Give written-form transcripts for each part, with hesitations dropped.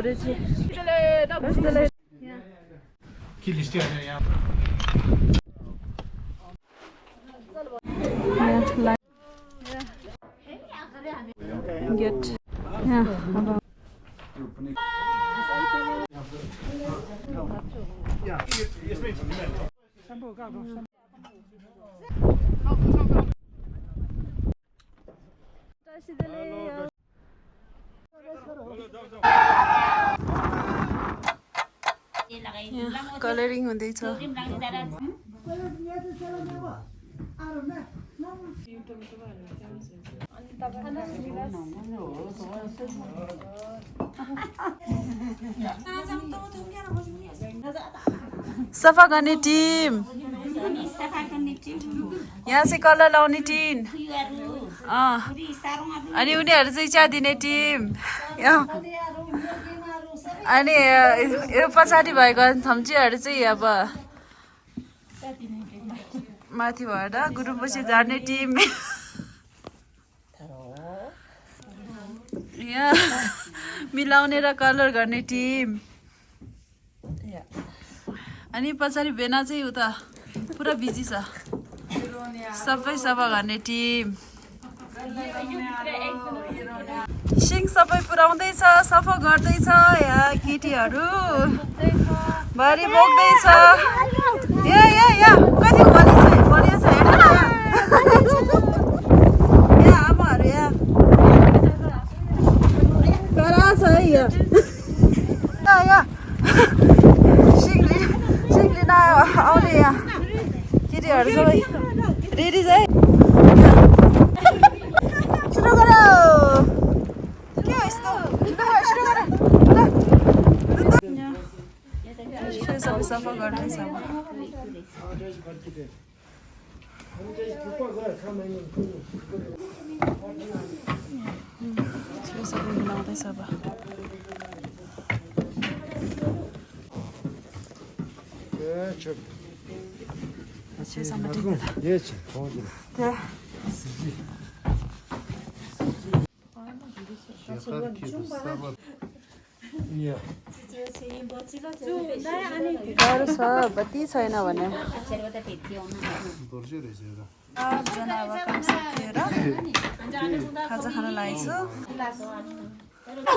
Get. Yeah. Coloring हुँदैछ सफा गर्ने टिम यहाँ चाहिँ कलर लाउने टिम अनि उनीहरु चाहिँ चिया दिने टिम अनि यो पछाडि भएको थम्चीहरु चाहिँ अब माथि भएर गुरुपछि जाने टिम यहाँ मिलाउने र कलर गर्ने टिम अनि पछाडि बेना चाहिँ उता पुरा बिजी छ सबै सफा गर्ने टिम सिङ सबै पुराउँदैछ सफा गर्दैछ यहाँ केटीहरू भरि बोक्दैछ या कति भनिएछ हेर्नु यहाँ आमाहरू यहाँ करा छ है यहाँ सिङ लिन आउने यहाँ केटीहरू सबै रेडी छ है सुरु गर के हो यस्तो सुरु गर सबै सफा गर्दैछ सबै मिलाउँदैछ अब गाह्रो छ बत्ती छैन भने खाजा खान लागेको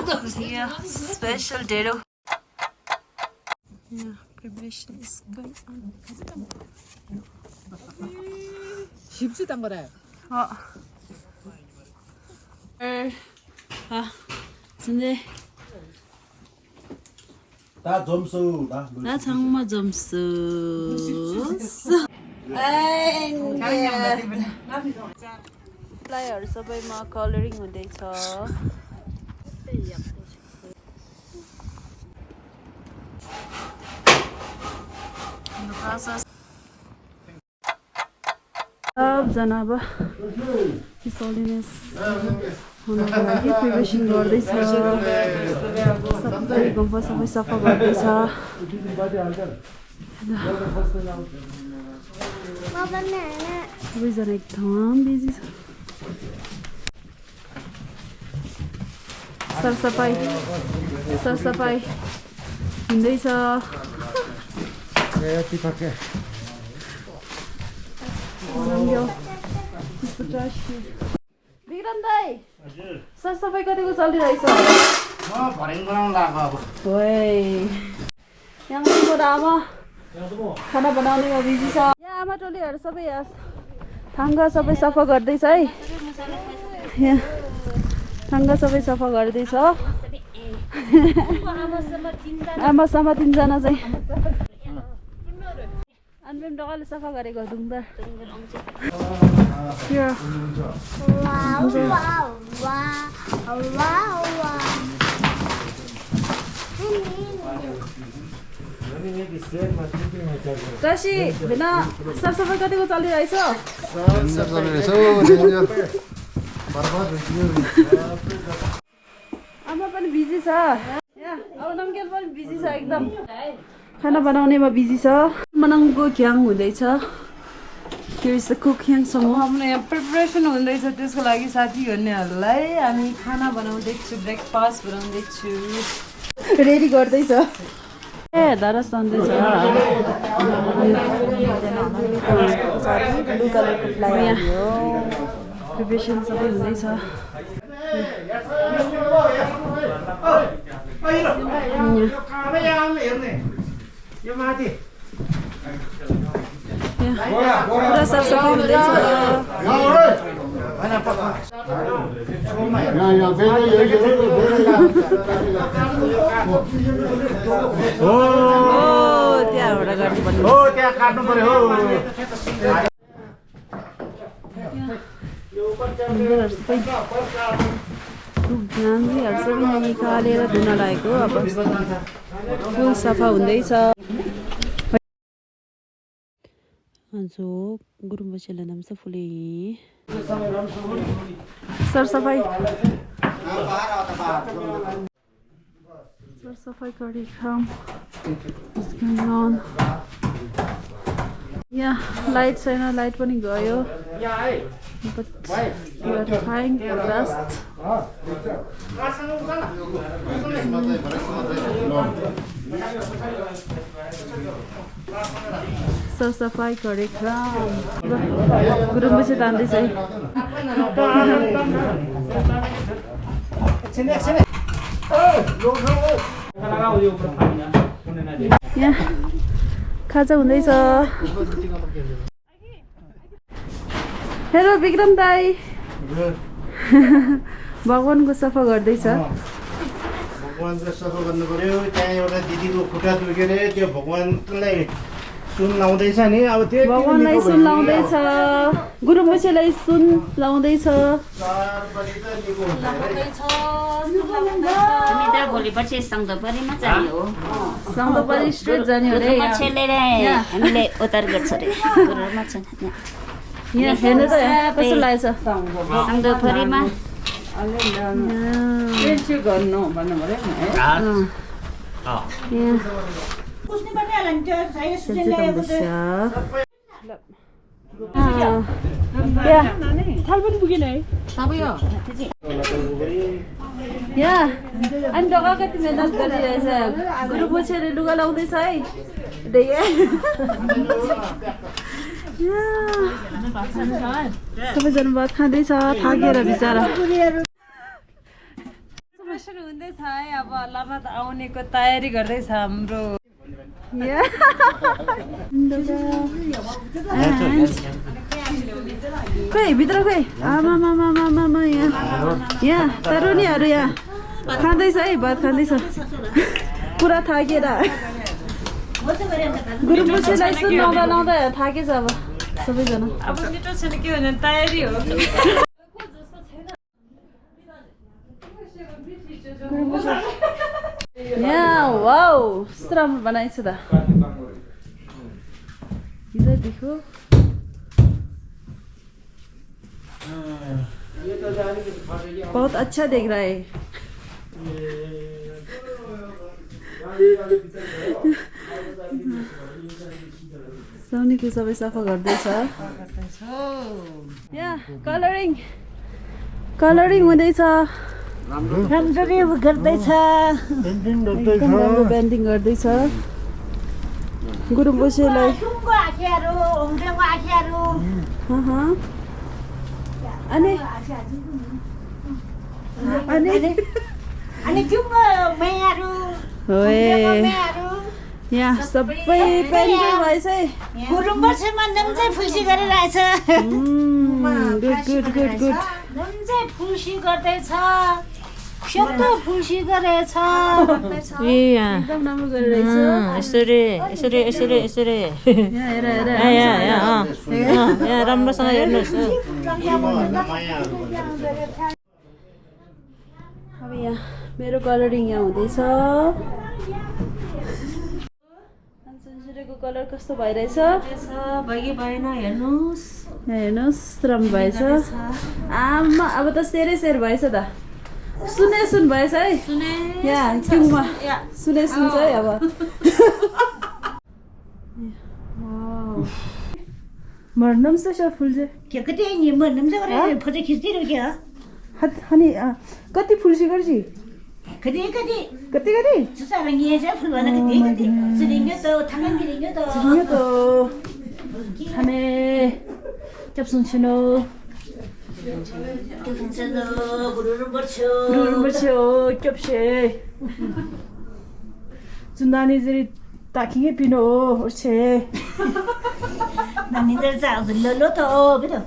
छु स्पेशल ढेँडो preparation is going on. 쉽지 단 거래. 근데 나 점수 나 정말 점수. प्लाइहरु सबैमा कलरिङ हुँदैछ सबजना अब होलिनेस हुनको लागि प्रिपरेसन गर्दैछ सबै गुम्पा सबै सफा गर्दैछ सबैजना एकदम बिजी छ सरसफाइ हुँदैछ विक्रम दाइ सरसफाइ कतिको चलिरहेछ यहाँ आमा खाना बनाउनेमा बिजी छ यहाँ आमा टोलीहरू सबै यहाँ थाङ्गा सबै सफा गर्दैछ है यहाँ थाङ्गा सबै सफा गर्दैछ आमासँग तिनजना चाहिँ अन्बिम डकाले सफा गरेको ढुङ्गा रसी बिना सरसफाइ कतिको चलिरहेछ आमा पनि बिजी छ अब नम्केल पनि बिजी छ एकदम खाना बनाउनेमा बिजी छ मनाङको क्याङ हुँदैछ हाम्रो यहाँ प्रिपरेसन हुँदैछ त्यसको लागि साथी भन्नेहरूलाई हामी खाना बनाउँदैछु ब्रेकफास्ट बनाउँदैछु रेडी गर्दैछ ए दारा सन्दैछ ब्लू कलरको फ्लाइ हो प्रिपरेसन सबै हुँदैछ पुरा सरसफाइ हुँदैछ त्यहाँबाट गर्नुपर्ने गान्धीहरू सबै यहाँ निकालेर धुन लागेको अब फुल सफा हुँदैछ जो गुरुम्बसेलाई नाम छ फुले सरसफाइ कार्यक्रम यहाँ लाइट छैन लाइट पनि गयो but we are trying our best सरसफाइ कार्यक्रम गुरुम्बसे तान्दैछ है यहाँ खाजा हुँदैछ हेलो विक्रम दाई भगवानको सफा गर्दैछ भगवानको सफा गर्नु पर्यो त्यहाँ एउटा दिदीको खुट्टा दुखेर त्यो भगवानलाई सुन लाउँदैछ नि अब त्यो भगवानलाई सुन लाउँदैछ गुरुम्बसेलाई सुन लाउँदैछ भोलिपछि सङ्गपरीमा जाने हो सङ्गपरी स्ट्रेट जाने हो रे हामीले उतार गर्छ रे यहाँ हेर्नु त कस्तो लागेछ सङ्गपरीमा गर्नु भन्नु पर्यो थाल पनि पुगेन है यहाँ अनि ढोका कति मेहनत गरिरहेछ गुरुम्बसेले लुगा लाउँदैछ है सबैजना भात खाँदैछ थाकेर बिचरा हुँदैछ है अब लामा त आउनेको तयारी गर्दैछ हाम्रो खोइ भित्र खोइ आमा यहाँ तरुनीहरू यहाँ खाँदैछ है भात खाँदैछ पुरा थाकेर गुरुम्बसेलाई सुन लाउँदा लाउँदा थाकेछ अब सबैजना अब मिठो छैन के भने तयारी हो यहाँ वाउ कस्तो राम्रो बनाएछ त इधर देखो बहुत अच्छा देख रहा है साउनीको सबै सफा गर्दैछ यहाँ कलरिङ हुँदैछ राम्ररी गर्दैछ एकदम राम्रो पेन्टिङ गर्दैछ गुरुम्बसेलाई यहाँ सबै पेन्टिङ भएछ है गुरुम्बसेमा नम्चे फुल्सी गरिरहेछ गुड नम्चे फुल्सी गर्दैछ सेतो फुल्सी गरेछ एकदम राम्रो गरिरहेछ यसरी यहाँ राम्रोसँग हेर्नुहोस् अब यहाँ मेरो कलरिङ यहाँ हुँदैछ कलर कस्तो भइरहेछ भएन हेर्नुहोस् राम्रो भएछ आमा अब त सेर भएछ त सुन भएछ है यहाँ क्युङमा सुन छ है अब मर्नम छ फुल फोटो खिच्दिरह्यो अनि कति फुल्सी गर्छ कति 주사랑이 이제 풀어나 그때 지링겨도 당근 기링겨도 지금도 하네 접순치노 그분처럼 부르는 버쳐 그러는 거죠 겹시 준다니들이 딱히게 비노 옳지 나니들 자들러도 그래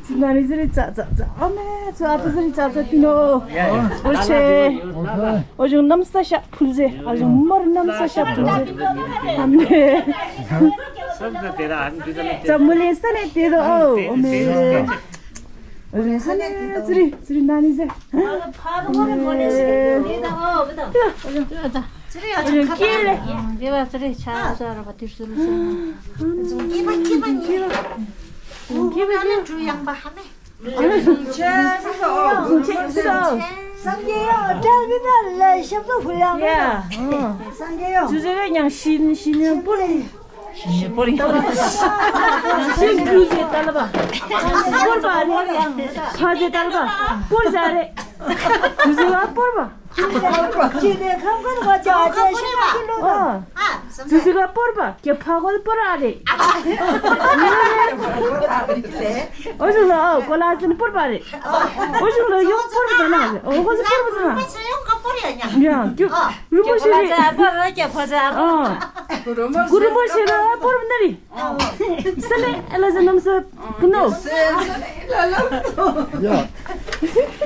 준다니들이 짜짜짜 아메 저 아들들이 짜짜 비노 옳지 어중 남사샤 풀제 어중 머리 남사샤 풀제 안돼 자물리스네 때도 오메 어중 사네 지리 나니제 파도를 보내시게 내다 그다 어중 끼래 Dia tadi cara batir dulu. 기반 기반은 주양 바하네 상계요 저기다 샵도 불량 야 상계요 주제가 그냥 신은 뿌리 Boleh. 신 규제 따라봐 볼 봐 아니야 사제 따라봐 볼 잘해 주제가 볼 봐 지네 감고는 거죠 아저 10kg 주제가 볼 봐 개파고 볼 아래 어디서 콜라진 볼 봐래 어디서 용 볼잖아 어디서 볼잖아 수영 거버리냐 야 르보시리 구르보시라 볼분들이 살레 엘라즈넘스 근노 야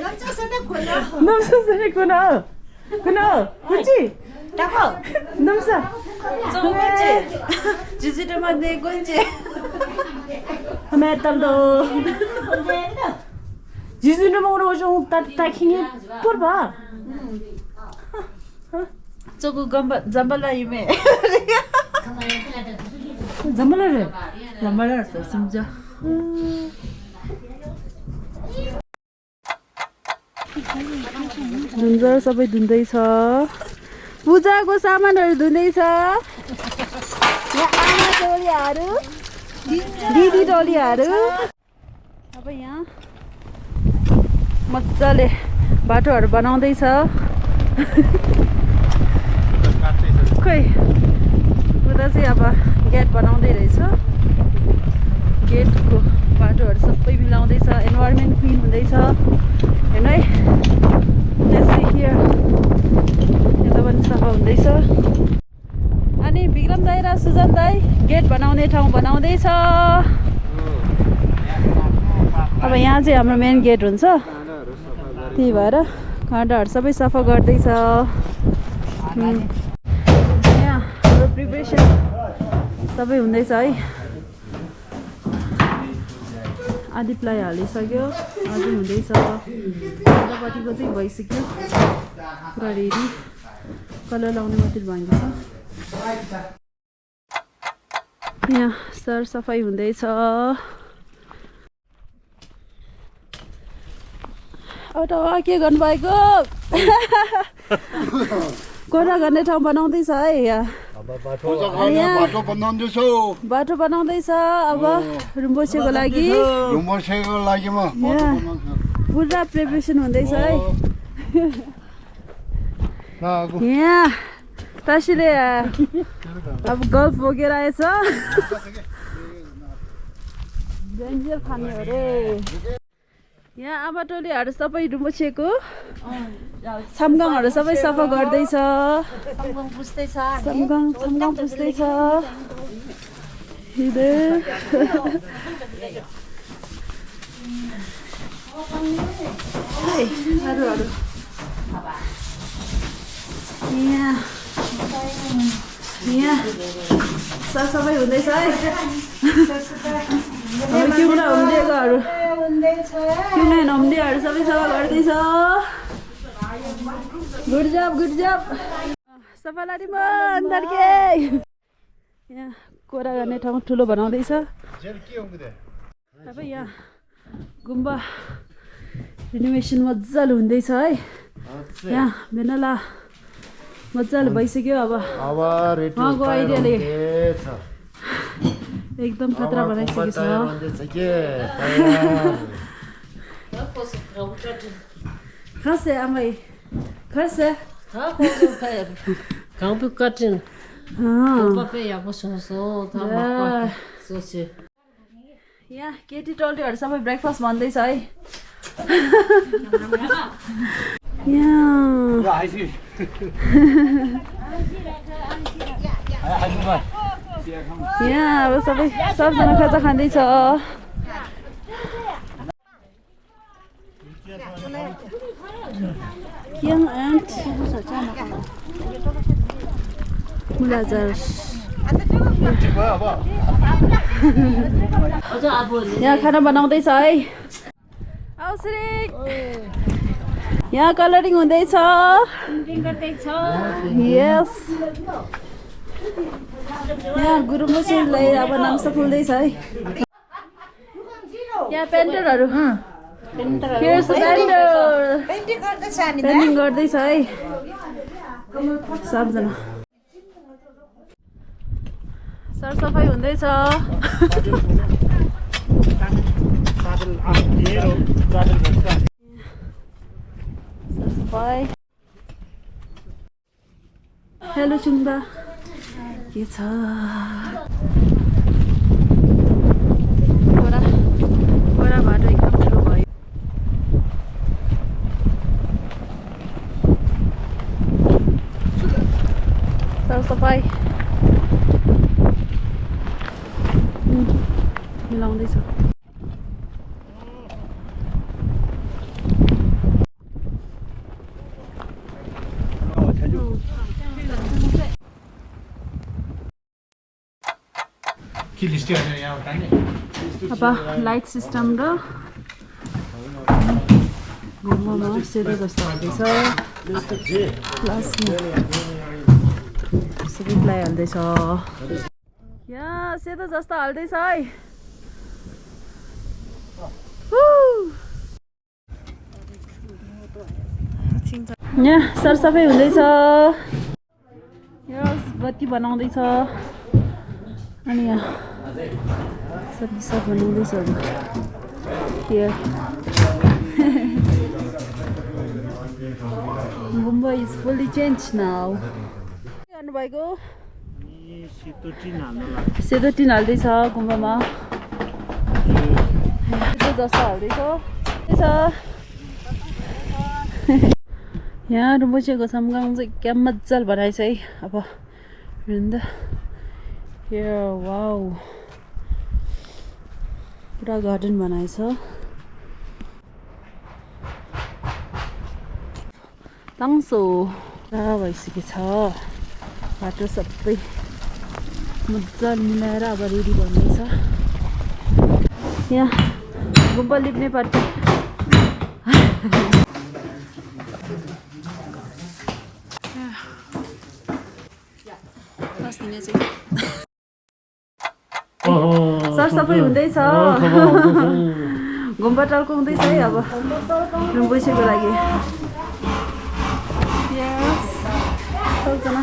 남자 선에 골라 넘사살이구나 그나 그치 따고 넘사 저거지 지지르만 내 건지 하메 딸도 지수는 먹으러 좀 따킹이 뿔봐 저거 gambar 잠발라 이메 잠발래 잠발라 진짜 눈절 सबै धुँदैछ पूजाको सामानहरू धुँदैछ यहाँ आमा टोलीहरू दिदी टोलीहरू अब यहाँ मजाले बाटोहरू बनाउँदैछ खै उता चाहिँ अब गेट बनाउँदै रहेछ गेटको बाटोहरू सबै मिलाउँदैछ इन्भाइरोमेन्ट क्लिन हुँदैछ हेर्नु है त्यसै हियर यता पनि सफा हुँदैछ अनि विक्रम दाई र सुजन दाई गेट बनाउने ठाउँ बनाउँदैछ अब यहाँ चाहिँ हाम्रो मेन गेट हुन्छ त्यही भएर काँटाहरू सबै सफा गर्दैछ यहाँ हाम्रो प्रिपरेसन सबै हुँदैछ है आधी प्लाई हालिसक्यो अझै हुँदैछ यतापट्टिको चाहिँ भइसक्यो पुरा रेडी कलर लाउने मात्रै बाँकी छ यहाँ सरसफाइ हुँदैछ के गर्नुभएको कोरा गर्ने ठाउँ बनाउँदैछ है यहाँ बाटो बनाउँदैछ अब रिम्पोछेको लागि पुरा प्रिपरेसन हुँदैछ है यहाँ तासीले अब गल्फ बोकेर आएछ डेन्जर खाने अरे यहाँ आमा टोलीहरू सबै रिम्पोछेको छमगाङहरू सबै सफा गर्दैछ छमगाङ पुस्दैछ यहाँ सरसफाइ हुँदैछ है किउला हुँदैकोहरू किउला नहुँदैहरू सबै सफा गर्दैछ गुड जब सफा लाडी मन तर्के यहाँ कोरा गर्ने ठाउँ ठुलो बनाउँदैछ अब यहाँ गुम्बा रिनोभेसन मजाले हुँदैछ है यहाँ भेनाला मजाले भइसक्यो अब उहाँको आइडियाले एकदम खतरा बनाइसकेको छ खास है आमै खास है 강북 같은 papay अब सोसो त मक्का सोचे यहाँ केटी टोलीहरू सबै ब्रेकफास्ट भन्दैछ है यहाँ अब सबजना खाजा खाँदैछ Kyung and Mulazar. यहाँ खाना बनाउँदैछ है यहाँ कलरिङ हुँदैछ यस यहाँ गुरुमुसीलाई अब नाम्सा फुल्दैछ है यहाँ पेन्टरहरू पेन्टिङ गर्दैछ है सबजना सरसफाइ हुँदैछ सरसफाइ हेलो चुङ्बा के छ वडा बाटो एकदम ठुलो भयो सरसफाइ मिलाउँदैछ अब लाइट सिस्टम र घुममा सेतो जस्तो हाल्दैछ प्लस सबै प्लाई हाल्दैछ यहाँ सेतो जस्तो हाल्दैछ है यहाँ सरसफाइ हुँदैछ यहाँ बत्ती बनाउँदैछ अनि यहाँ सबै सब बनाउँदैछ Gumpa is fully changed now. गर्नुभएको सेतो टिन हाल्दैछ गुम्बामा जस्तो हाल्दैछ यहाँ रिम्पोचेको समगाङ चाहिँ क्या मजाले बनाएछ है अब हेर्नु त वाउ पुरा गार्डन बनाएछ ताङ्सो पुरा भइसकेछ बाटो सबै मजाले मिलाएर अब रेडी गर्दैछ यहाँ गुम्पा लिप्ने पार्टी सरसफाइ हुँदैछ गुम्बा टल्काउँदैछ है अब रिम्पोचेको लागि सबजना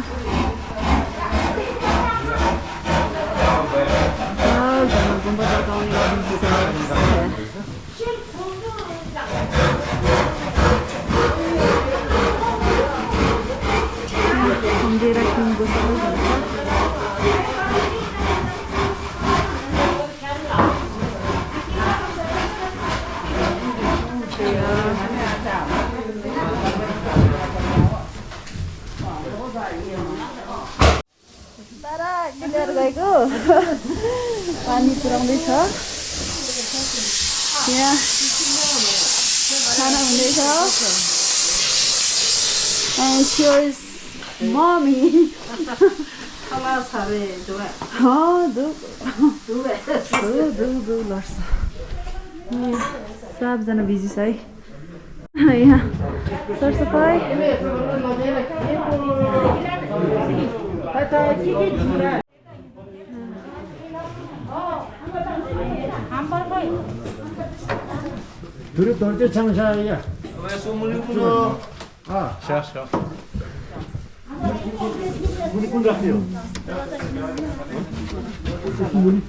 गुम्बा टल्काउने गएको पानी पुर्याउँदैछ यहाँ खाना हुँदैछ and here is mommy लड्छ सबजना बिजी छ है यहाँ सरसफाइ 둘이 돌대 창사야. 왜 소문이 불어? 아, 샤샤. 물이 꾼다고요. 물이.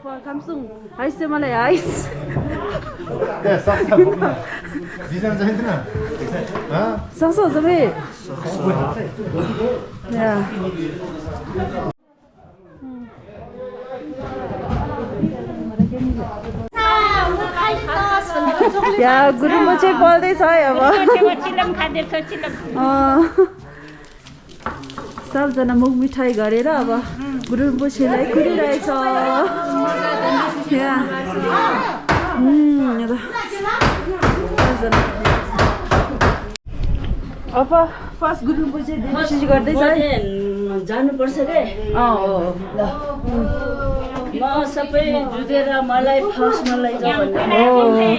for Kamsung. Ice मलाई ice. सक्छ सबै या गुरुङ चाहिँ पल्दैछ है अब सबजना मुख मिठाई गरेर अब गुरुङ पछि कुरिरहेछ अब फर्स्ट गुरुङ पछि गर्दैछ जानुपर्छ रे म सबै जुधेर मलाई फर्स्टमा लैजाऊ भन्ने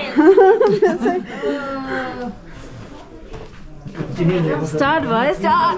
स्टार्ट भयो start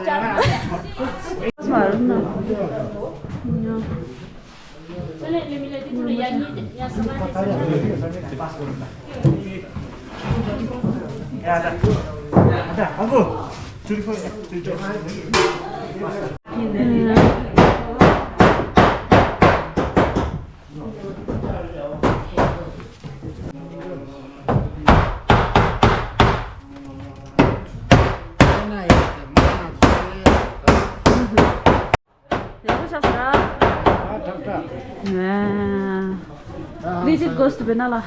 Visit goes to Benalla.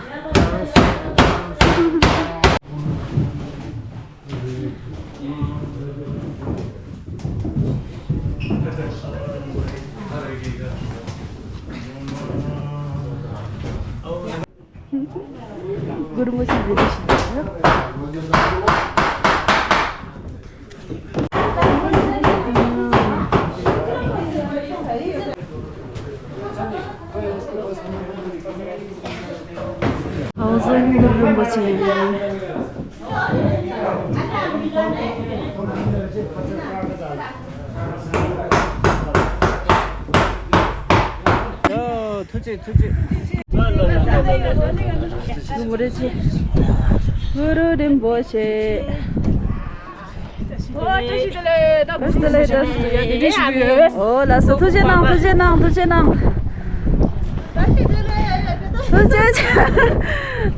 Guru Mochi Vidish. Guru Rinpoche. Oh, là, c'est tout gênant, tout gênant, tout gênant.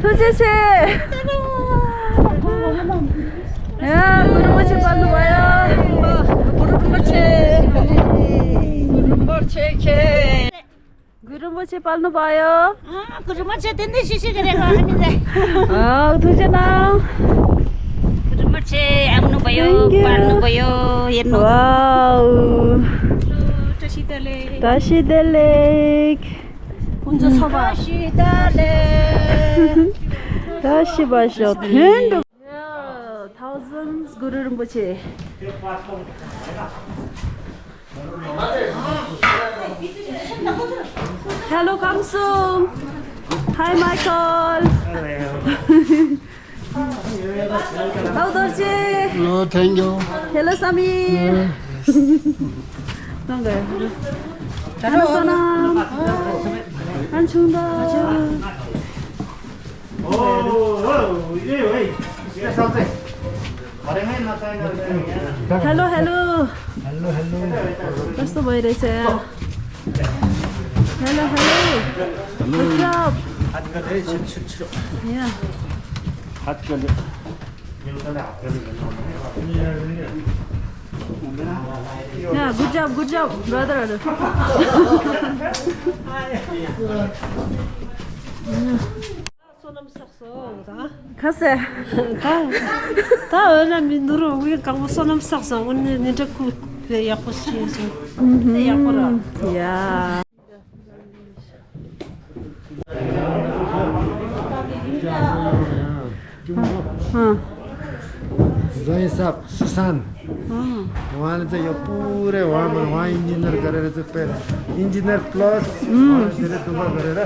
도대체 야 구름모치 빨루봐요 구름모치 빨루봐요 구름모치 된대 시시그래가 합니다 도제나 구름모치 아무노 봐요 빨루 봐요 옛노 와우 다시델렉 혼자 서봐 다시 마셔 텐도 thousands Guru Rinpoche. Hello Kunsang. Hi Michael. How Dorje? Hello, thank you. Hello Samir. Hello Sonam. Anchunda. Hello, hello. What's the way they say? Hello, hello. What's up? Yeah. Yeah, good job, brother. Kase. Ta öyle minduru uy kamu sonam saksa onu ne de ku yapıyorsun. Ne yapıyorum? Yeah. जय साहब सुशांत उहाँले चाहिँ यो पुरै उहाँ engineer गरेर चाहिँ engineer plus धेरै दुःख गरेर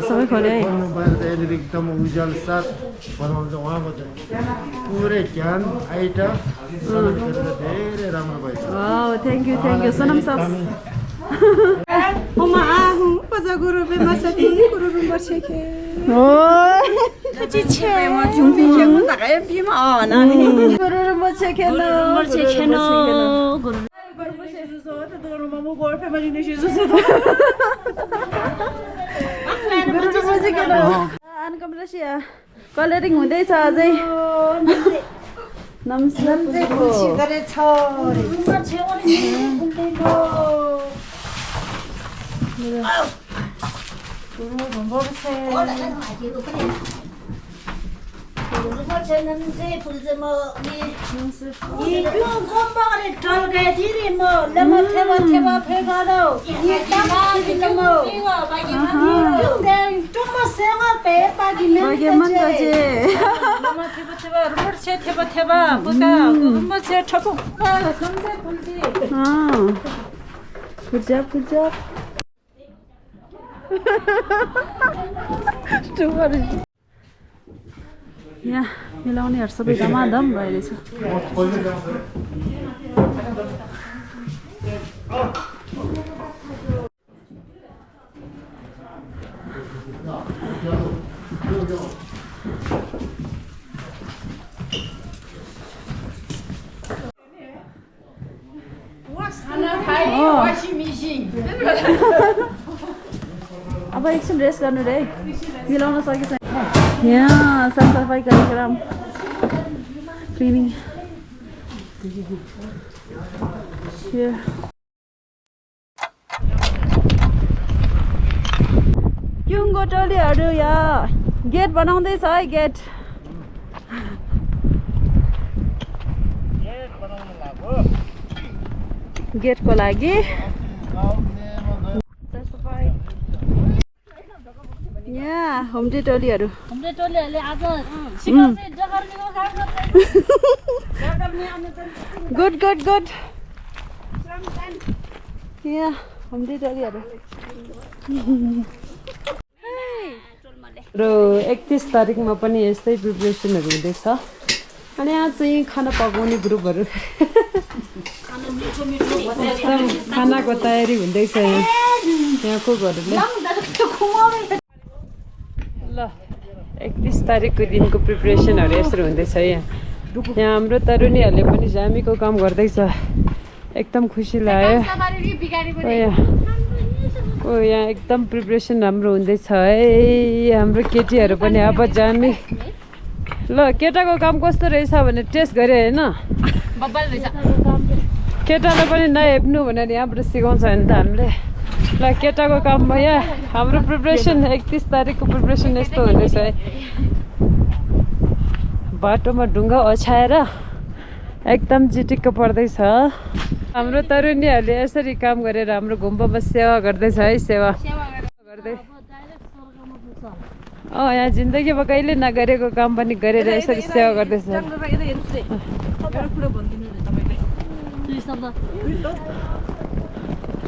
सबै खोले भएर चाहिँ अहिले एकदम उज्यालो साथ बनाउँछ उहाँको चाहिँ पुरै ज्ञान आइटा गरेर धेरै राम्रो भएछ थ्याङ्क यू सोनम साहब Oma ahu pada guru be masati guru Rinpoche ke. Chiche mo jumpi ke mo ta kai pi ma na ni. Guru Rinpoche ke no. Rinpoche ke no. Colouring हुँदैछ अझै यहाँ मिलाउनेहरू सबै धमाधम भइरहेछ अब एकछिन रेस्ट गर्नु रे मिलाउन सकेछ यहाँ साफसफाइ कार्यक्रम क्लिनिङ क्युङको टोलीहरू यहाँ गेट बनाउँदैछ है गेट गेटको लागि यहाँ होमस्टे टोलीहरू गुड गुड गुड यहाँ होमस्टे टोलीहरू र 31 तारिकमा पनि यस्तै प्रिपरेसनहरू हुँदैछ अनि यहाँ चाहिँ खाना पकाउने ग्रुपहरू खानाको तयारी हुँदैछ यहाँको घरले ल 31 तारिकको दिनको प्रिपरेसनहरू यसरी हुँदैछ यहाँ हाम्रो तरुणीहरूले पनि जामीको काम गर्दैछ एकदम खुसी लाग्यो यहाँ एकदम प्रिपरेसन राम्रो हुँदैछ है हाम्रो केटीहरू पनि अब जामी ल केटाको काम कस्तो रहेछ भने टेस्ट गरे होइन केटालाई पनि नहेप्नु भनेर यहाँबाट सिकाउँछ नि त हामीले ल केटाको काम भयो हाम्रो प्रिपरेसन 31 तारिकको प्रिपरेसन यस्तो हुँदैछ है बाटोमा ढुङ्गा ओछ्याएर एकदम चिटिक्क पर्दैछ हाम्रो तरुणीहरूले यसरी काम गरेर हाम्रो गुम्बामा सेवा गर्दैछ है सेवा गर्दै यहाँ जिन्दगीमा कहिले नगरेको काम पनि गरेर यसरी सेवा गर्दैछ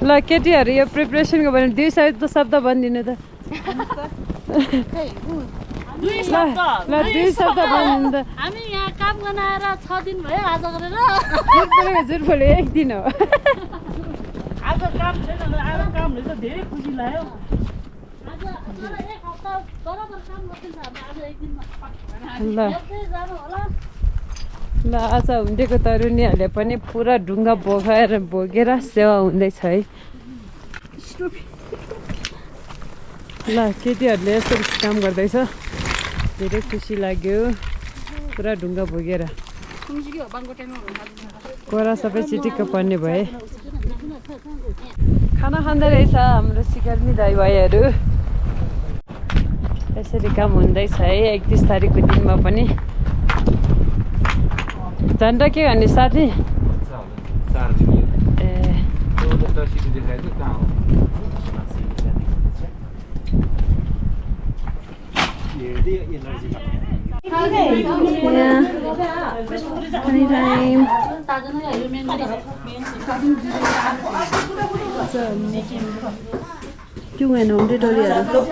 ल केटीहरू यो प्रिपरेसनको भने 2 शब्द भनिदिनु त ल 2 शब्द भनिदिनु त हामी यहाँ काम गर्न आएर 6 दिन भयो आज गरेर जुट बोले 1 दिन हो आज काम छैन आज कामले त धेरै खुसी लाग्यो आज एक हप्ता बराबर काम गर्दैछ हामी आज एक दिनमा ल ल आज हुँदेको तरुणीहरूले पनि पुरा ढुङ्गा बोकेर सेवा हुँदैछ है ल केटीहरूले यसरी काम गर्दैछ धेरै खुसी लाग्यो पुरा ढुङ्गा बोकेर कोरा सबै चिटिक्क पर्ने भए खाना खाँदै रहेछ हाम्रो सिकर्मी दाइ भाइहरू यसरी काम हुँदैछ है 31 तारिकको दिनमा पनि झन्डा के गर्ने साथी क्यों है होमस्टे टोलीहरू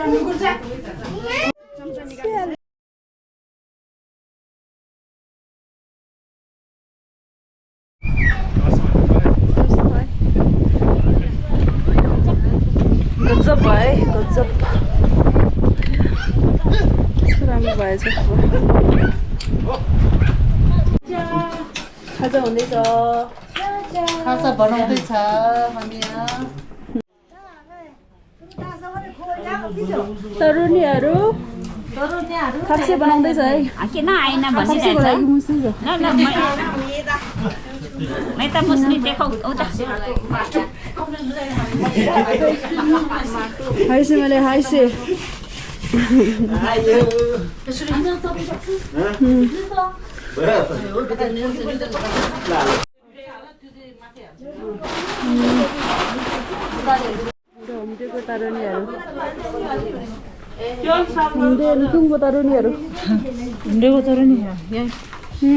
गजब भाइ गजब राम्रो भएछ खाजा हुँदैछ खाजा बनाउँदैछ हामी यहाँ तरुनीहरू खाप्से बनाउँदैछ है किन आएन खाप्सेको लागि मुस्दैछ मै त मुस्ने देखाउ हाइसे मैले हाइसे homdeko taruniहरू homdeko taruniहरू हुँडेको तरुनी यहाँ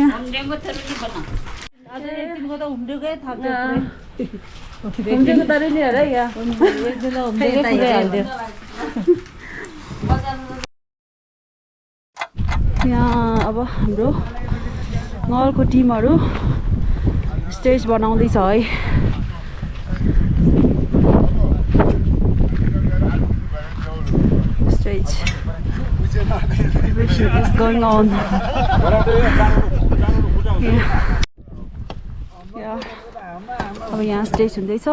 हमडेको तरुनी बना आज एकदिनको त हुँडेकै थाप्छ homdeko taruniहरू है यहाँ एकदिन हुँडेकै पुऱ्याइहाल्थ्यो यहाँ अब हाम्रो ngawalको टिमहरू स्टेज बनाउँदैछ है stage is going on. Yeah. अब यहाँ स्टेज हुँदैछ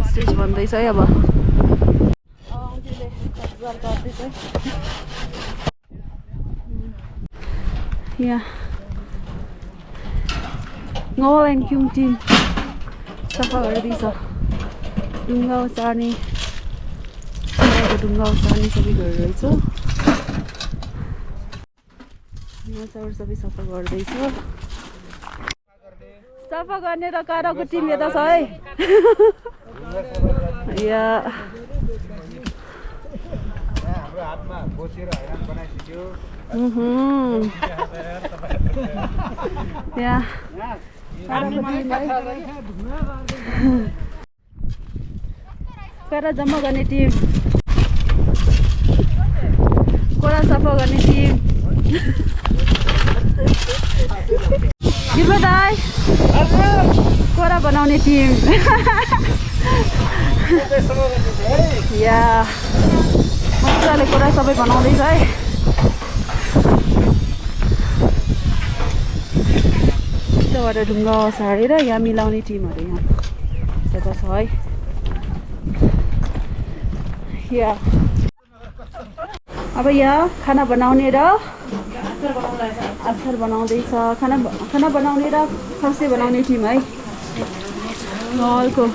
स्टेज बन्दैछ है अब यहाँ Ngawal and Kyung team सफा गरिदिन्छ ढुङ्गा उचार्ने ढुङ्गा उचार्ने सबै गरिरहेछ यहाँ सबै सफा गर्दैछ सफा गर्ने र काराको टिम यता छ है यहाँ कारा जम्मा गर्ने टिम कोरा सफा गर्ने टिम गिर्बो दाइ कोरा बनाउने टिम या मजाले कोरा सबै बनाउँदैछ है यताबाट ढुङ्गा सारेर यहाँ मिलाउने टिमहरू यहाँ यता छ है या अब यहाँ खाना बनाउने र अचार बनाउँदैछ खाना बनाउने र खसी बनाउने टिम है ngawalको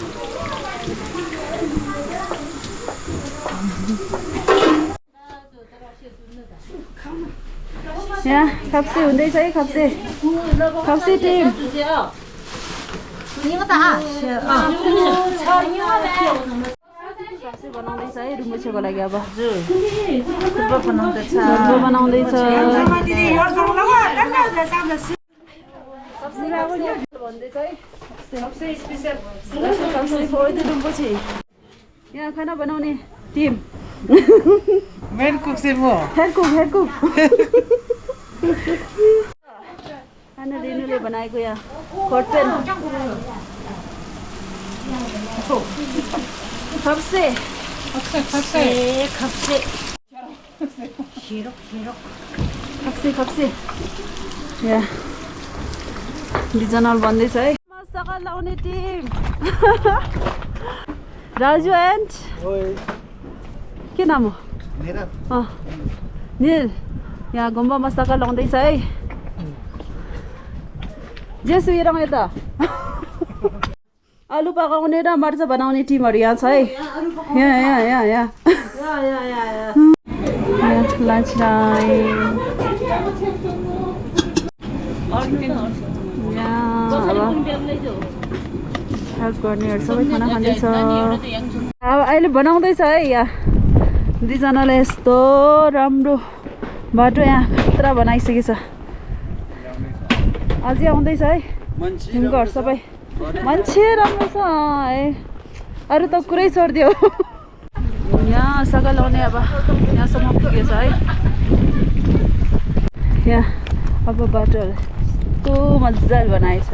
यहाँ खप्से हुँदैछ है खप्से टिम बनाउँदैछ है रिम्पोछेको लागि अब बनाउँदैछ यहाँ खाना बनाउने टिम मेन कुक चाहिँ म हेड कुक खाना रेनुले बनाएको यहाँ कर्टेन खप्से यहाँ डिजनल बन्दैछ है मजाका लाउने टिम राजु एन्ड के नाम हो निल यहाँ गुम्बा मस्तका लाउँदैछ है जेसु हेरौँ यता आलु पकाउने र मर्चा बनाउने टिमहरू यहाँ छ है यहाँ लन्च टाइम हेल्प गर्नेहरू सबै खाना खाँदैछ अब अहिले बनाउँदैछ है यहाँ दुईजनाले यस्तो राम्रो बाटो यहाँ खतरा बनाइसकेको छ अझै आउँदैछ है ढुङ्गाहरू सबै मान्छे राम्रो छ है अरू त कुरै छोडिदियो यहाँ सघा लाउने अब यहाँसम्म पुगेको छ है यहाँ अब बाटोहरू यस्तो मजाले बनाएछ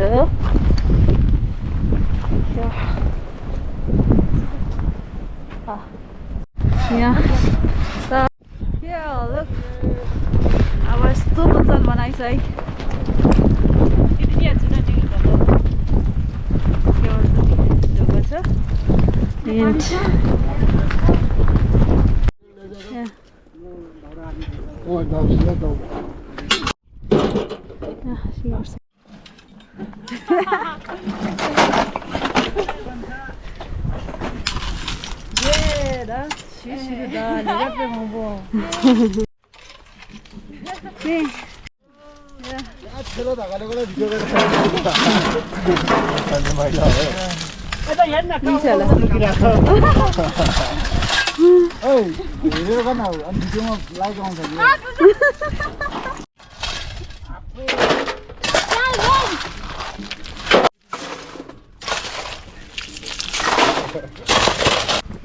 यहाँ अब यस्तो मजाले बनाएछ है Brilliant. Yeah. Yeah, she also.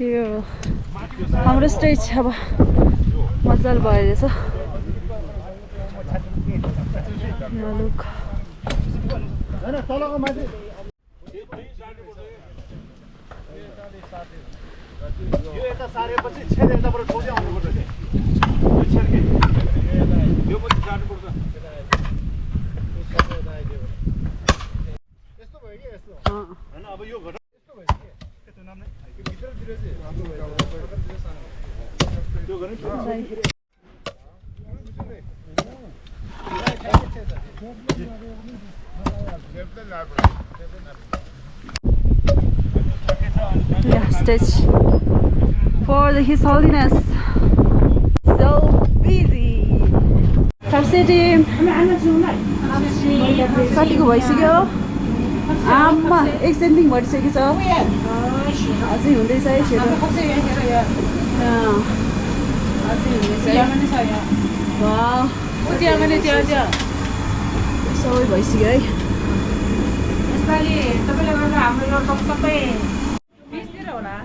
यो हाम्रो स्टेज अब मजाले भइरहेछ लुक यो यता सारेपछि छेद यताबाट ठोक्दै आउनु पर्छ नि यो छेर्के यो पछि जानु पर्छ यस्तो भयो के यस्तो हैन अब यो घटा यस्तो भयो के त्यो नाम नै त्यो भित्रतिर चाहिँ हाम्रो त्यो गर्ने Yeah, stage for His Holiness. So busy. Tapsi team. कतिको भइसक्यो आमा एक्सटेन्डिङ भइसकेको छ अझै हुँदैछ है सेतो अझै हुँदैछ वाउ सबै भइसक्यो है यसपालि तपाईले गर्दा हाम्रो लगभग सबै बिचतिर होला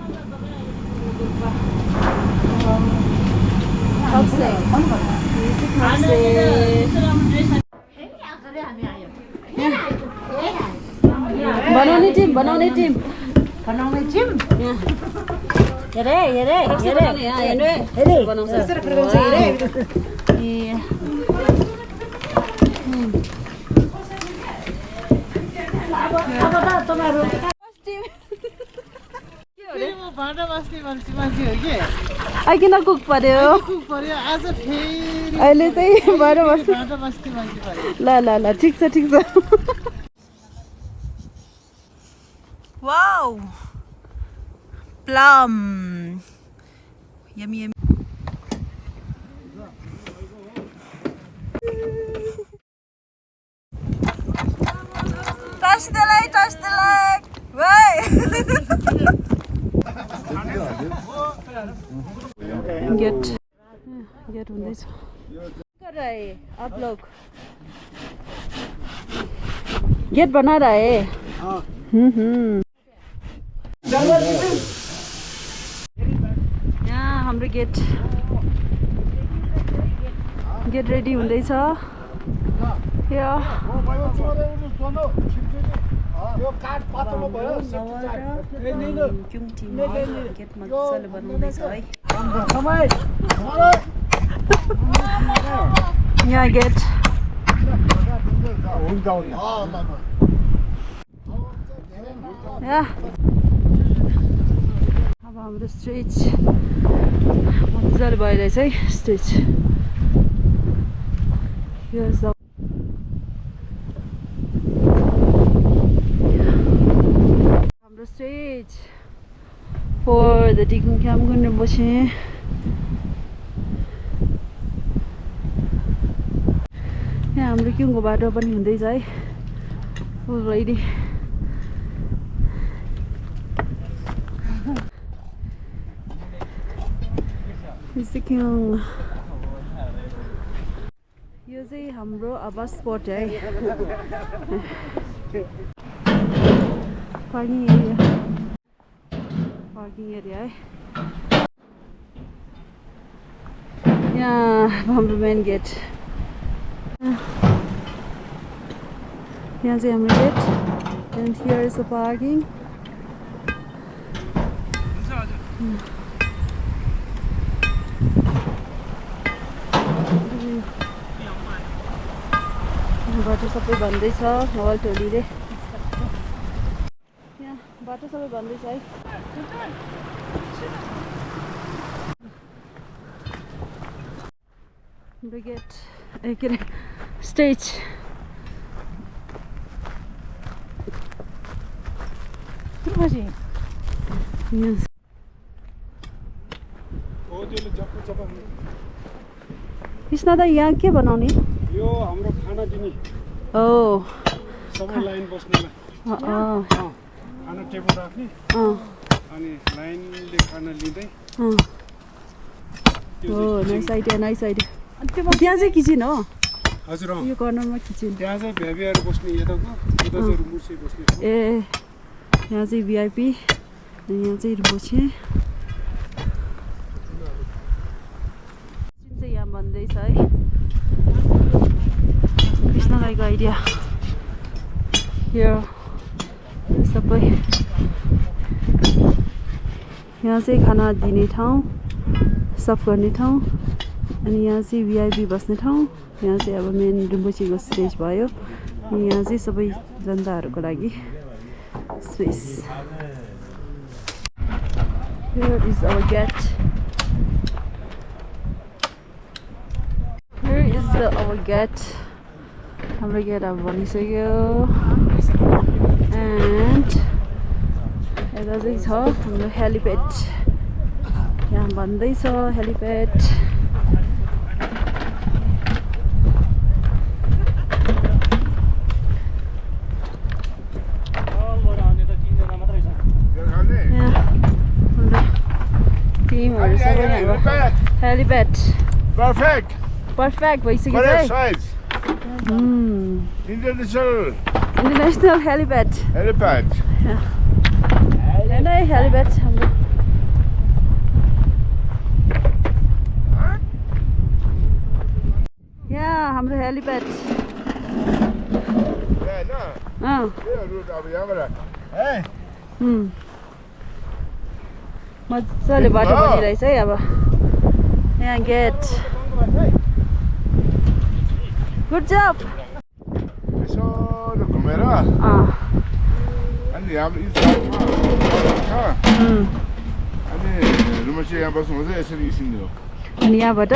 Tapsi. बनाउने टिम बनाउने टिम हेरे बनाउँछ आइकिन कुक पर्यो अहिले चाहिँ बाहिर बस्नु ल ल ल ठिक छ wow plum yummy touch the light way get हुँदैछ कर रहे आप लोग गेट बना रहे यहाँ हाम्रो गेट रेडी हुँदैछ यो काट पातलो भयो क्युङ टिम गेट मजाले बनाउँदैछ है यहाँ गेट अब हाम्रो स्टेज मजाले भइरहेछ है स्टेज हाम्रो stage for the Drikung Kyabgon Rinpoche. यहाँ हाम्रो क्युङको बाटो पनि हुँदैछ है अलरेडी क्युङ यो चाहिँ हाम्रो आवास स्पट है पार्किङ एरिया है यहाँ हाम्रो मेन गेट यहाँ चाहिँ हाम्रो get and here is the parking बाटो सबै भन्दैछ नवल टोलीले यहाँ बाटो सबै बन्दैछ है ब्रिगेड के अरे स्टेज कृष्ण दा यहाँ के बनाउने यो हाम्रो खाना दिने ओ सबै लाइन बस्नेलाई खाना टेबल राख्ने अनि लाइनले खाना लिँदै ओ नाइस आइडिया त्यहाँ चाहिँ किचन हो हजुर यो कर्नरमा किचन त्यहाँ चाहिँ भ्याबीहरू बस्ने यताको यता चाहिँ मुर्सी बस्ने ए यहाँ चाहिँ भिआइपी अनि यहाँ चाहिँ रिम्पोछे चाहिँ यहाँ भन्दैछ है कृष्ण राईको आइडिया यो सबै यहाँ चाहिँ खाना दिने ठाउँ सर्भ गर्ने ठाउँ अनि यहाँ चाहिँ भिआइपी बस्ने ठाउँ यहाँ चाहिँ अब मेन रिम्पोछेको स्टेज भयो अनि यहाँ चाहिँ सबै जनताहरूको लागि space Here is our gate. Here is our gate. हाम्रो गेट अब बनिसक्यो एन्ड यता चाहिँ छ हाम्रो हेलिप्याड यहाँ भन्दैछ हेलिप्याड टिमहरु सबै हाम्रो हेलिप्याड पर्फेक्ट भइसक्यो है International helipad. Yeah. And I helipad. Yeah, हाम्रो helipad. मजाले बाटो बनिरहेछ है अब यहाँ गेट गुड जब अनि हाम्रो इन्स्टामा छ अनि रिमोचे यहाँ बस्नुहुन्छ यसरी इसिन्नु हो अनि यहाँबाट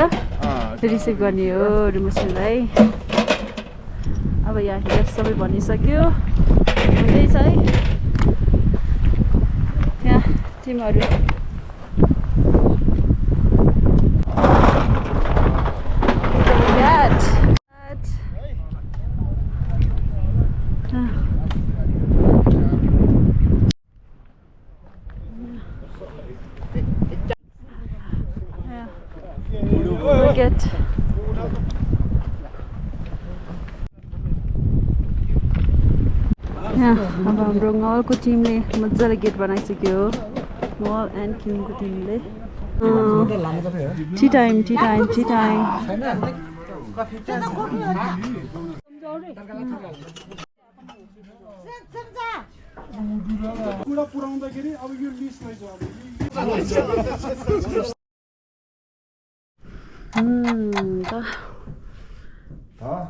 रिसिभ गर्ने हो रिमोचेलाई अब यहाँ गेट सबै बनिसक्यो हुँदैछ है यहाँ टिमहरू Get अब हाम्रो ngawalको टिमले मजाले गेट बनाइसक्यो ngawal एन्ड क्युङको टिमले टी टाइम कुरा पुराउँदाखेरि अब यो लिस्टमै छ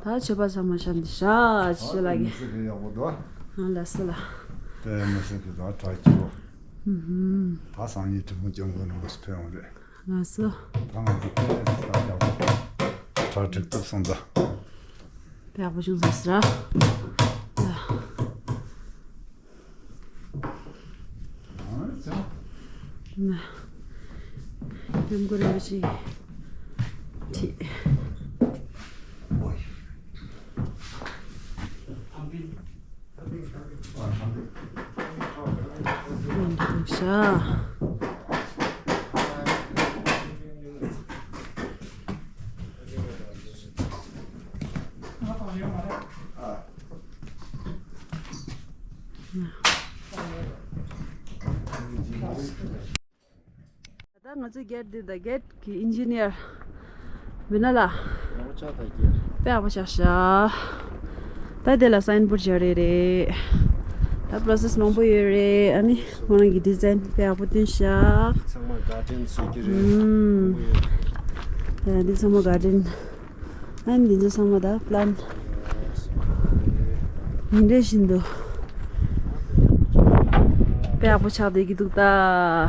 다 제바사마 샨디샤 지라기 알았어라 대면서도 타이치고 다 상이 좀 정도는 거 스페어인데 알았어 방금 잘 듣고 선다 배 아프신 사스라 네 연구를 티 자 ngaji get the get ki engineer binala pe abashasha ta de la sign board jare re ta process no bo re ani mona gi design pe aputin sha sama garden sikire this sama garden and this sama da plant Indeshindo 배 아프셔도 이기 두다.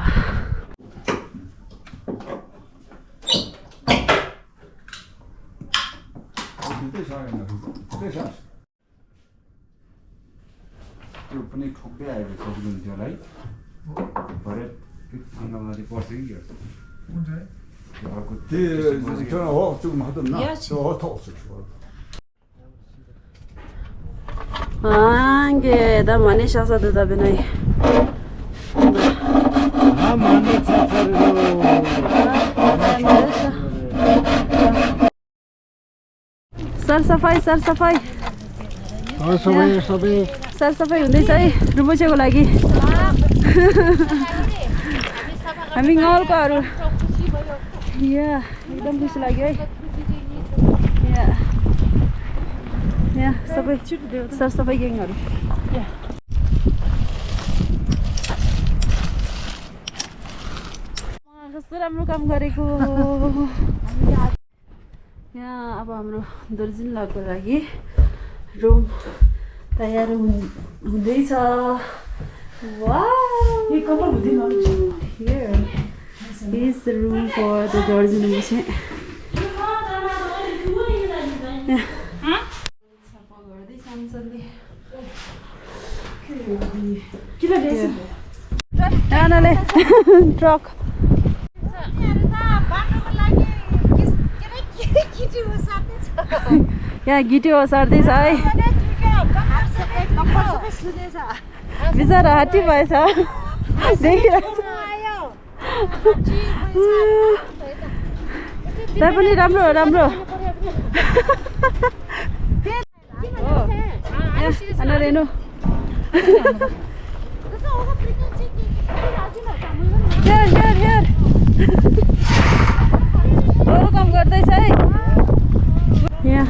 त्यो पनि ठोक्दै आएको छ त्यसलाई भरे सँगमाथि पर्छ कि Anche da manisha sa da benai. Sir सफाई sir सफाई हुँदैछ है रुम्पोचेको लागि हामी ngawalkoहरू यहाँ एकदम खुसी लाग्यो है यहाँ सबै सर सफाई ग्याङहरू कस्तो राम्रो काम गरेको यहाँ अब हाम्रो दर्जिनको लागि रुम तयार हुँदैछ wow here is the room for the Dorjin Mase truck यहाँ गिटी ओसार्दैछ है बिचरा हात्ती भएछ त्यहाँ पनि राम्रो राम्रो रेनु काम गर्दैछ है यहाँ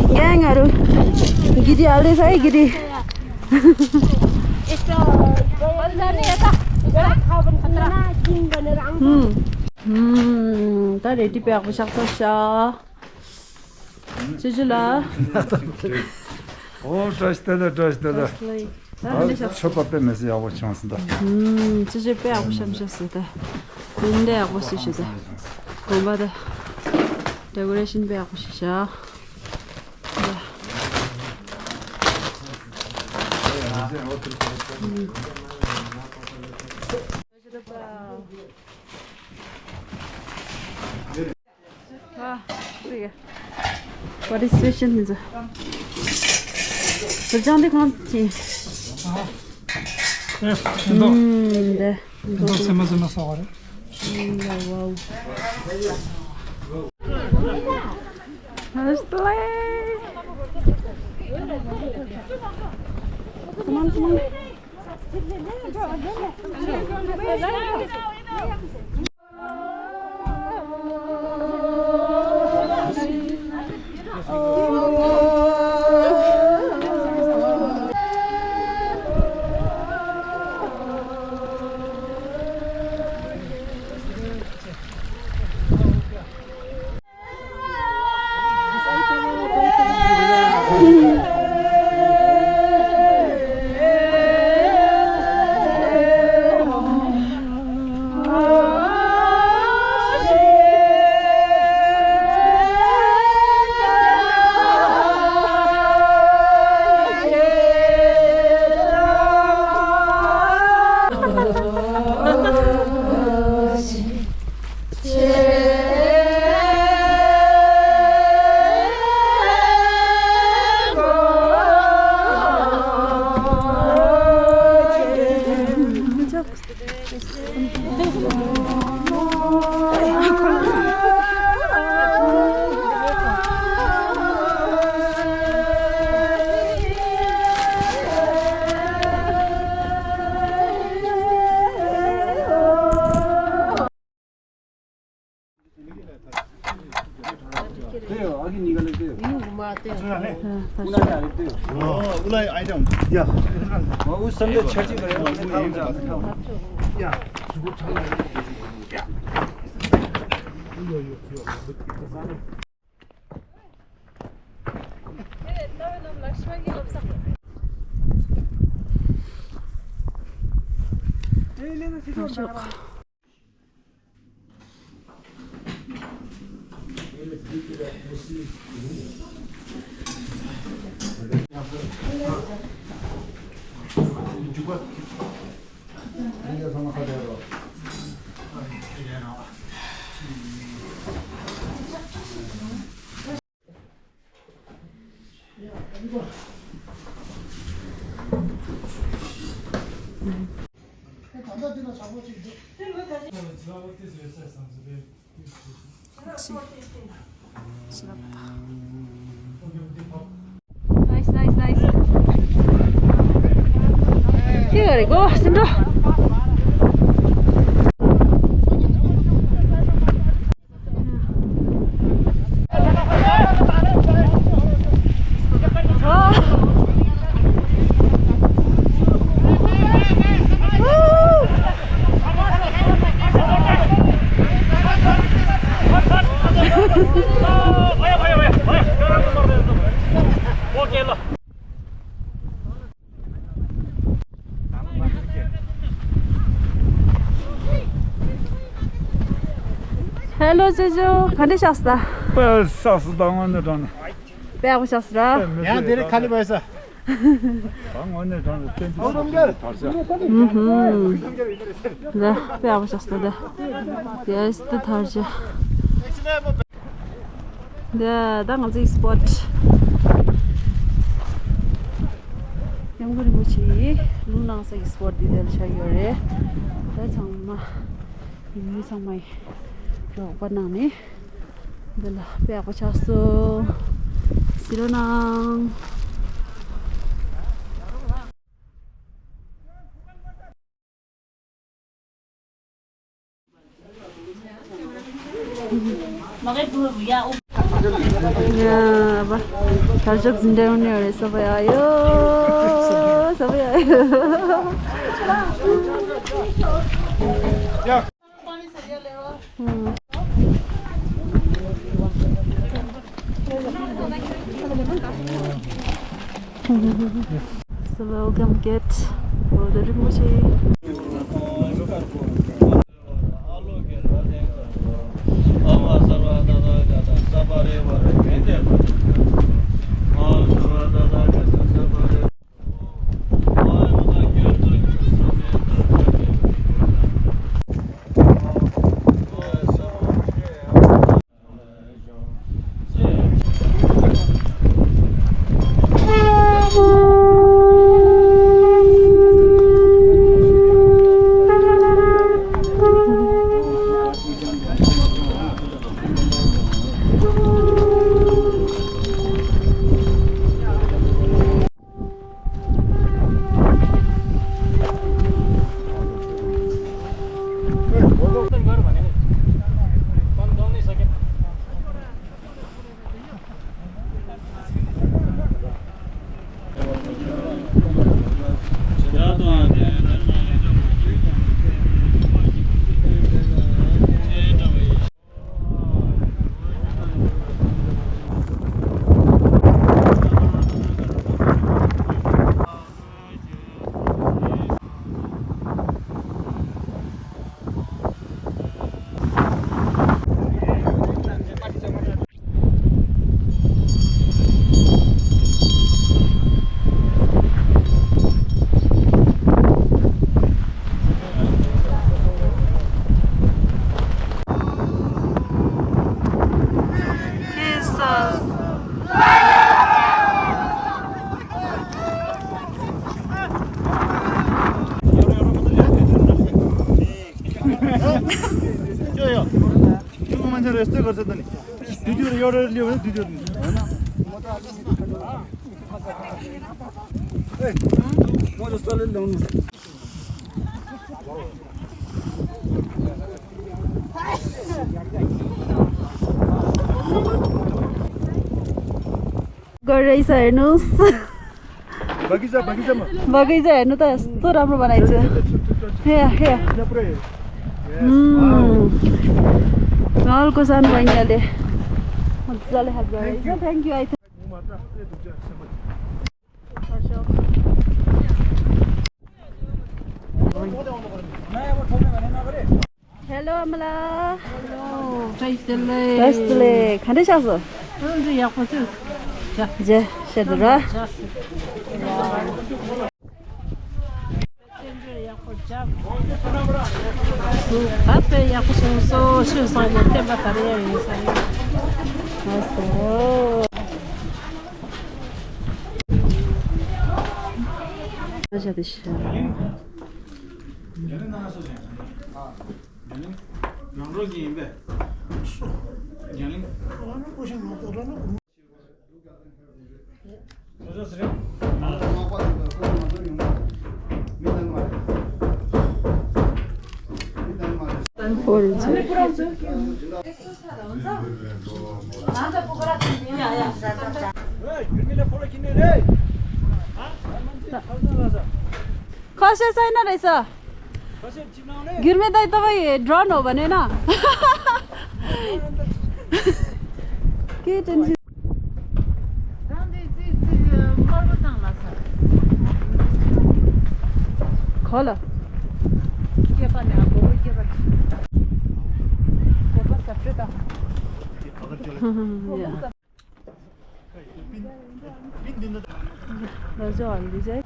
ग्याङहरू गिटी हाल्दैछ है गिटी त रेडी प्याएको सक्छ 주줄라. tröstada. Sopa 빼면서 하고 싶었습니다. 주줄 빼하고 싶으셨다. 근데 하고 싶으시다. 고마다. 데코레이션 빼하고 싶으셔. What is situation is? Berjandi kanti. Deh. Sama-sama sahur. Wow. Harus play. Come on. Nice, nice, nice. के गरेको सिम्रो? Hello, Jojo. Can you just that? Well, sauce down on the done. Bear was just right. यहाँ धेरै खाली भएछ Down on the done. The bear was just there. Yes, the Tarja. The Dangazi spot. I'm going to see Luna spot. They'll show you. That's on my. Banana, the Piapachaso, Sironang. Yeah, but Tarjok's down here. Sabayo. Yeah. So welcome get for the Rinpoche. यस्तै गर्छ त नि video एउटा लियो भने video हैन म जस्तोले ल्याउनु गरिरहेछ हेर्नुस् बगैँचा हेर्नु त यस्तो राम्रो बनाइछ नलको सानो बहिनीले मजाले हेल्प गरेछ thank you Hello, Amala. Hello. Taste खाँदै छ जे सेदरा खसे छैन रहेछ गिरमे दाइ तपाईँ ड्रोन हो भने न के टेन्सन खोल हल्दी चाहिँ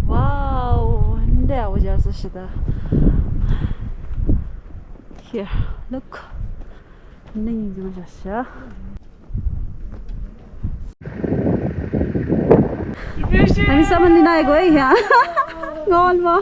Wow, det är oerhört så shit. Here, look. Nej, det var så. हामी सामान लिन आएको है यहाँ गलमा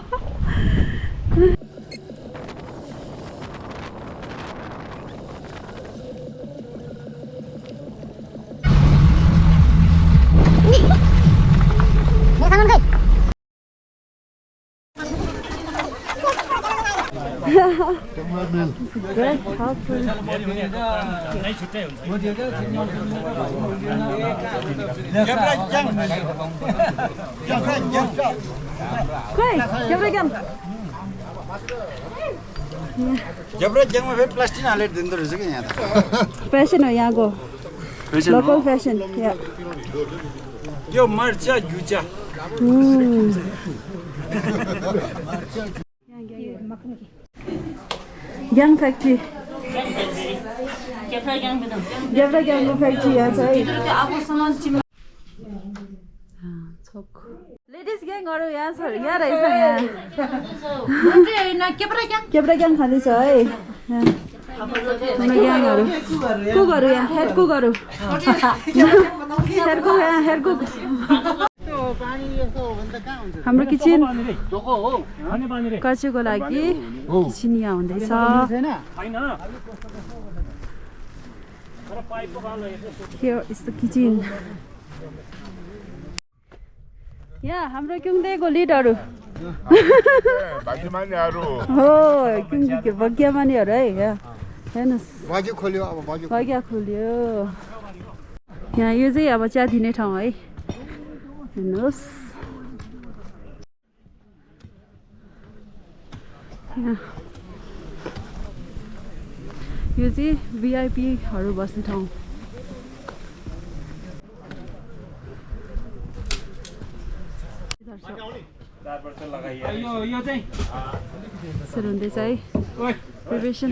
प्लास्टिक हालेर दिँदो रहेछ कि यहाँ त फ्यासन हो यहाँको लोकल फ्यासन यो मर्चा गुचा ग्याङ फ्याक्ट्री गेब्रा ग्याङको फ्याक्ट्री यहाँ छ है लेडिज ग्याङहरू यहाँ छ यहाँ रहेछ यहाँ केब्रा ग्याङ खाँदैछ है ग्याङहरू कुकहरू यहाँ हेड कुकहरू हेड कुक यहाँ हेड कुक हाम्रो किचन कचुको लागि किचन यहाँ हुँदैछ Here is the kitchen. यहाँ हाम्रो क्युङदेखिको लिडहरू हो क्युङदेखिको भाग्यमानीहरू है यहाँ हेर्नुहोस् भाग्य खोल्यो अब भाग्य खोल्यो यहाँ यो चाहिँ अब चिया दिने ठाउँ है हेर्नुहोस् यो चाहिँ भिआइपीहरू बस्ने ठाउँ यसरी हुँदैछ है प्रिपरेसन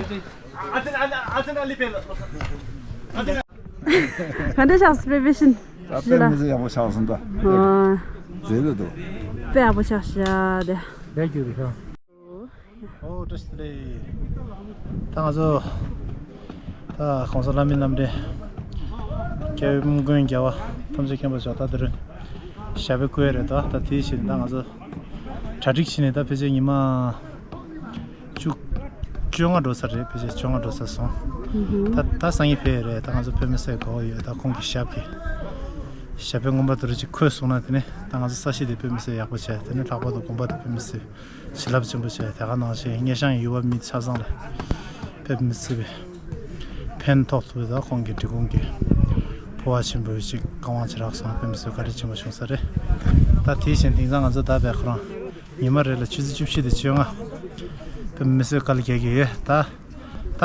खाँदैछ preparation tradition에 다 비제 이마 쭉 중앙 도서를 비제 중앙 도서서 다 상이 페레 당아서 페메세 거의 다 공기 샤피 샤피 공부들이 코스오나드네 당아서 사시데 페메세 약보셔야 되네 라고도 공부도 페메세 실랍 좀 보셔야 대가 나시 인계상 유업 및 사상을 페메세 팬 톡투다 공기 뒤공기 보아신 보이지 강화지락선 빼면서 가르치면 쇼사래 다 대신 등장한서 다 백그런 이말을 취지집시도 지용아 빼면서 갈게게 다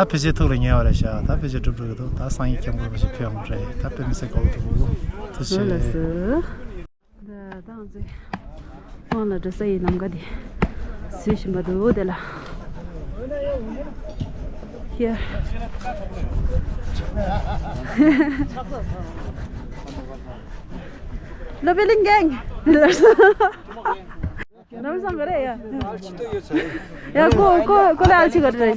비제토를 녀와라샤 다 비제토도 다 상이 겸고 싶어요 다 빼면서 거기도 뜻이 네 당제 오늘 저 사이 남가디 스위시마도 되라 here Lobeling gang Nam sam gare ya ya ko la alchi gare rahe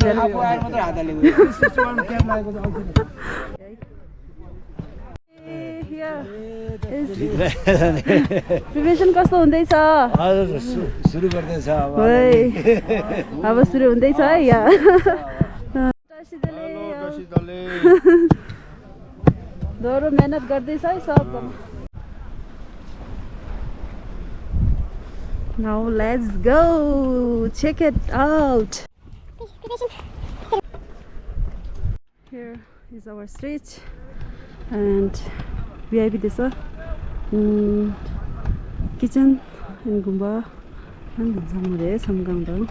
here preparation कस्तो हुँदैछ सुरु गर्दैछ अब सुरु हुँदैछ है यहाँ दोरो मेहनत गर्दैछ है सबजना Now let's go check it out. Here is our street and VIP this kitchen in Gumpa and Samgang.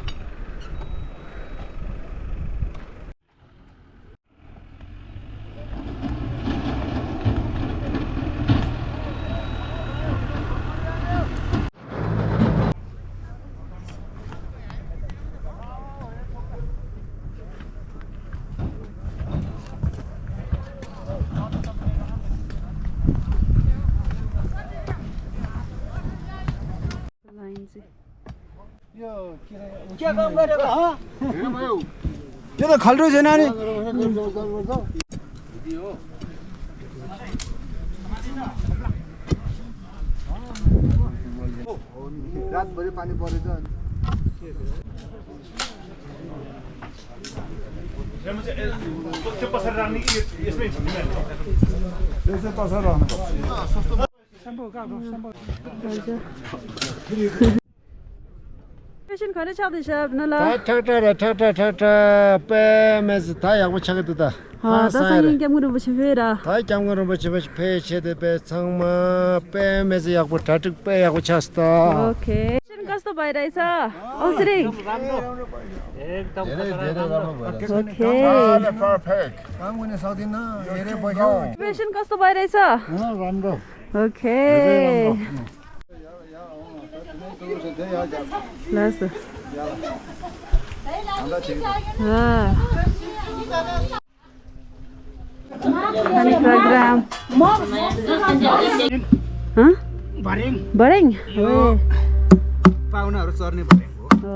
के काम गरेको हो यो त खल्रो छैन नि रातभरि पानी परेछ त्यो पसर राख्ने कि यसमै यसै पसर राख्नु पर्छ सम्भव गाडो सम्भव खाना चाहदैछ नला ठटा पे मेज था याको छगदुदा हाँ दसैं क्या मुरो बचे फेरा था क्या मुरो बचे फे छेदे पे संगमा पे मेज याको ठटक पे याको छस्ता ओके कस्तो भइरहेछ औसरी एकदम राम्रो ओके परफेक्ट काम गर्ने सक्दिन हेरे बग्यो पेशेन्ट कस्तो भइरहेछ राम्रो okay Last. Any program? Huh? Baring. पाहुनाहरु चर्ने भनेको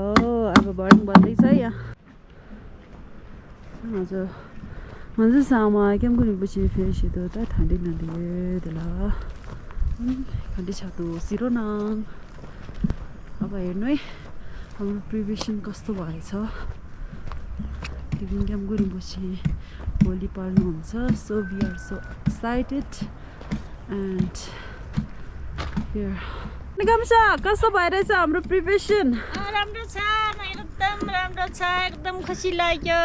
अब baring बन्दैछ यहाँ हजुर हजुर सामा केम गरेपछि फेरि सिधो त ठण्डी नदिए दला ठण्डी छ त सिरो न अब हेर्नु है हाम्रो प्रिपरेसन कस्तो भएछ Kyabgon गरेपछि भोलि पाल्नुहुन्छ so we are so excited and here निगमसा कस्तो भइरहेछ हाम्रो प्रिपरेसन राम्रो छ एकदम खुसी लाग्यो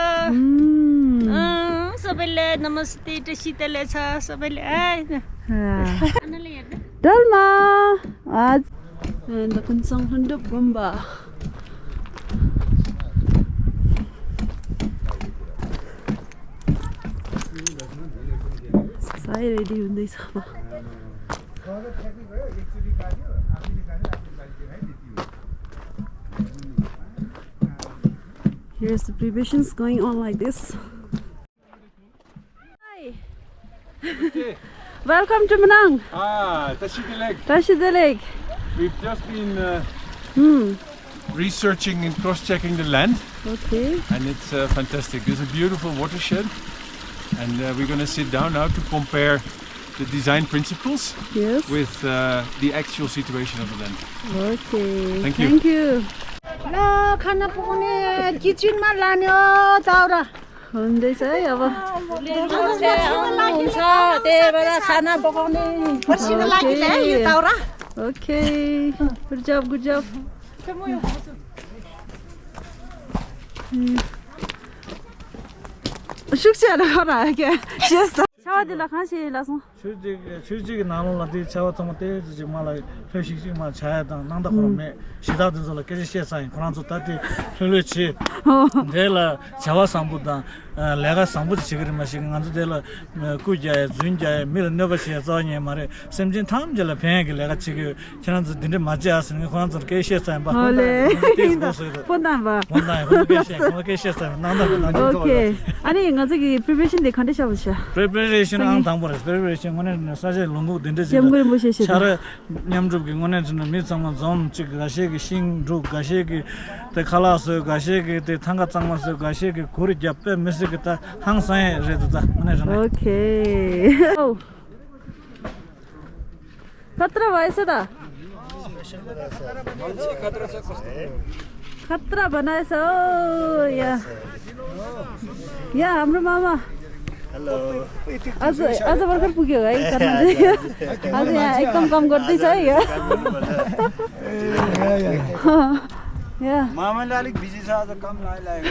सबैले नमस्ते शीतल छ सबैले डलमा आज and the Kunsang Lhundup Gumpa sai ready hunदैछ अब here's the preparations going on like this. Hi. Welcome to Manang. Tashi Lake. We've just been researching and cross-checking the land. Okay. And it's fantastic. There's a beautiful watershed, and we're going to sit down now to compare the design principles with the actual situation of the land. Okay. Thank you. Thank you. ल खाना पकाउने किचनमा लाने हो दाउरा हुँदैछ है अब हुन्छ त्यही भएर खाना पकाउने पर्सिको लागि ल्याए यो दाउरा Okay, good job, good job. 숙제하러 가라 이게 시했어. 차와들라 간시라서. 실직이 나눠라디 차와토마 때지 말아 회식이 말 차야다 난다 그러면 시다든서 깨지 시사인 그런서 따디 틀리지 내가 차와 상부다 내가 상부 지금 마시는 안도 내가 꾸자에 준자에 밀너버시에 자니 말에 sem진 탐절에 배게 내가 지금 지난주 dinner 맞지 않으면 그런서 깨시 시사인 봐. 본단 봐. 깨시 시사인 난다. 오케이. 아니 이거 저기 preparation 데 컨디션 보셔. preparation 안 당보래. preparation 거는 사실 롱고 된대지. 점을 보시시다. 차라 냠줍기 거는 좀 미상만 좀 지금 가시기 신루 가시기 때 칼라스 가시기 때 탕가 장마스 가시기 고리 잡에 메시기다 항상 해도다. 오케이. खतरा भएछ त खतरा बनाएछ या हाम्रो मामा आज भर्खर पुग्यो है आज यहाँ एकदम कम गर्दैछ है मामाले अलिक बिजी छ आज कम लाग्यो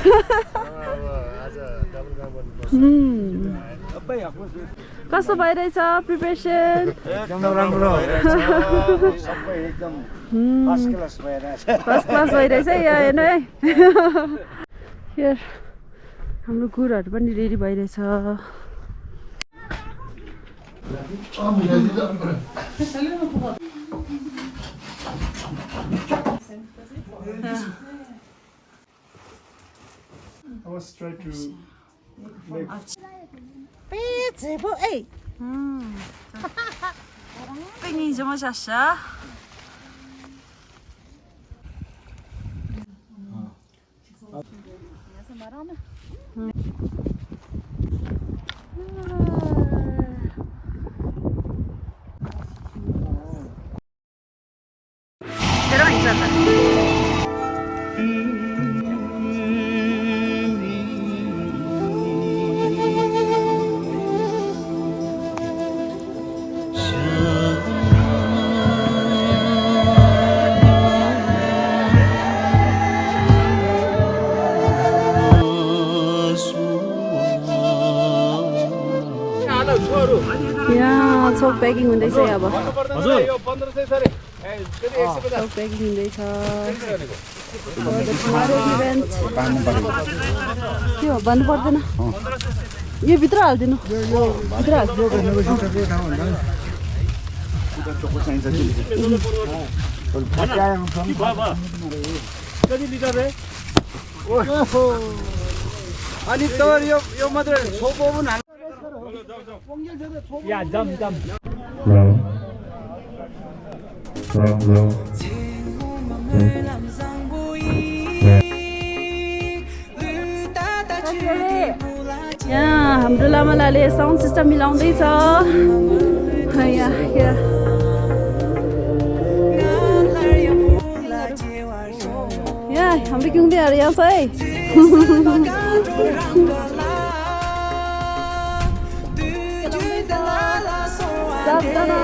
कस्तो भइरहेछ प्रिपरेसन एकदम राम्रो सबै एकदम फर्स्ट क्लास भइरहेछ यहाँ हेर्नु है यार हाम्रो कुराहरू पनि रेडी भइरहेछ I was trying to make 뺑이 좀 하셨어? Sub packing हुँदैछ अब हजुर यो 1500 सरे सब प्याकिङ हुँदैछ के हो भन्नु पर्दैन यो भित्र हाल्दिनु भित्र कति लिटर रे ओहो अनि त यो मात्र छोपो पनि हाल या जम यहाँ हाम्रो लामालाले साउन्ड सिस्टम मिलाउँदैछ यहाँ हाम्रो किउँदेहरू यहाँ छ है सबजना